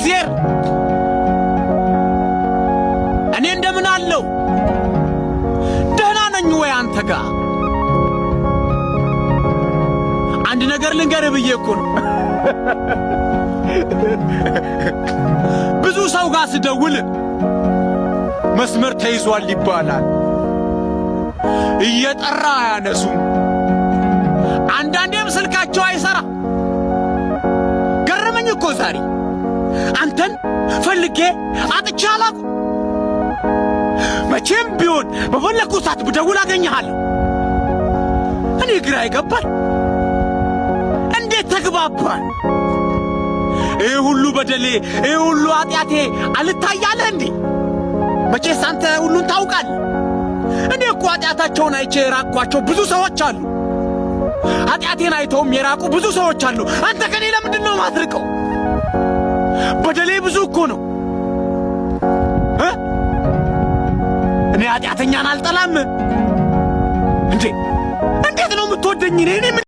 እግዚአብሔር፣ እኔ እንደምን አለው? ደህና ነኝ ወይ አንተ ጋር? አንድ ነገር ልንገርህ ብዬ እኮ ነው። ብዙ ሰው ጋር ስደውል መስመር ተይዟል ይባላል። እየጠራ አያነሱም። አንዳንዴም ስልካቸው አይሰራ። ገረመኝ እኮ ዛሬ አንተን ፈልጌ አጥቼ አላውቅም። መቼም ቢሆን በፈለግኩ ሰዓት ብደውል አገኘሃለሁ። እኔ ግራ ይገባል። እንዴት ተግባባን? ይህ ሁሉ በደሌ፣ ይህ ሁሉ ኃጢአቴ አልታያለህ እንዴ? መቼስ አንተ ሁሉን ታውቃለህ። እኔ እኮ ኃጢአታቸውን አይቼ የራቅኳቸው ብዙ ሰዎች አሉ። ኃጢአቴን አይተውም የራቁ ብዙ ሰዎች አሉ። አንተ ከኔ ለምንድን ነው ማትርቀው? በደሌ ብዙ እኮ ነው እ እኔ ኃጢአተኛን አልጠላም እንዴ? እንዴት ነው የምትወደኝ? እኔ